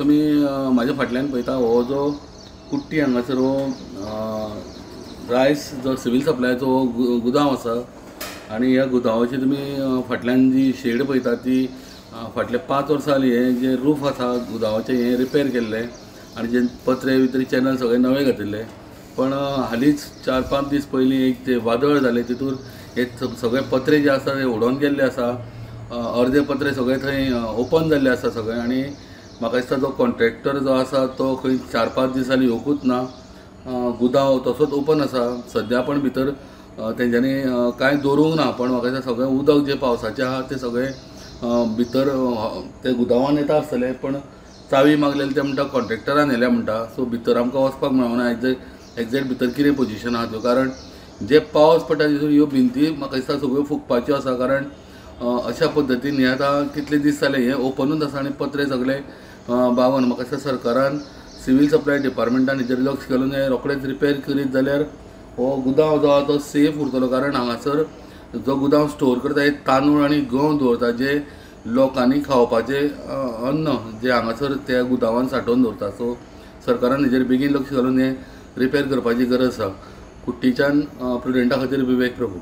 तुमी म्हाज्या फाटल्यान पळयता हो जो कुट्टी हांगासर हो रायस जो सिवील सप्लायचो हो गुदांव आसा आनी ह्या गुदांवाची तुमी फाटल्यान जी शेड पळयता ती फाटले 5 वर्सां जाली हें जें रूफ आसा गुदांवाचें हें रिपेर केल्लें आनी जे पत्रे बित्रे चॅनल सगळे नवे घातिल्ले. पण हालींच 4-5 दीस पयलीं एक ते वादळ जालें तितूर हे सगळे पत्रे जे आसा ते उडोवन गेल्ले आसा. अर्दे पत्रे सगळे थंय ओपन जाल्ले आसा सगळे आनी म्हाका दिसता जो कॉन्ट्रॅक्टर जो आसा तो खंय 4-5 दीस जाली येवकूच ना. गुदांव तसोच ओपन आसा सद्या, पण भितर तेंच्यांनी कांय दवरूंक ना. पण म्हाका दिसता सगळें उदक जें पावसाचें आहा तें सगळें भितर ते गुदांवान येता आसतलें. पण चावी मागलेली ते म्हणटा कॉन्ट्रॅक्टरान व्हेल्या म्हणटा. सो भितर आमकां वचपाक मेळना एग्जॅक्ट भितर कितें पोजिशन आहा त्यो, कारण जे पावस पडटा तितून ह्यो भिंती म्हाका दिसता सगळ्यो फुगपाच्यो आसा. कारण अशा पद्दतीन हें आतां कितले दीस जाले हें ओपनूच आसा आनी पत्रे सगळे बावन. म्हाका दिसता सरकारान सिवील सप्लाय डिपार्टमेंटान हेचेर लक्ष घालून हें रोखडेंच रिपेर करीत जाल्यार हो गुदांव जो आहा तो सेफ उरतलो. कारण हांगासर जो गुदांव स्टोर करता हे तांदूळ आनी गंव दवरता, जे लोकांनी खावपाचें अन्न जे हांगासर त्या गुदांवान सांठोवन दवरता. सो सरकारान हेजेर बेगीन लक्ष घालून हें रिपेर करपाची गरज आसा. कुट्टीच्यान प्रुडंटा खातीर विवेक प्रभू.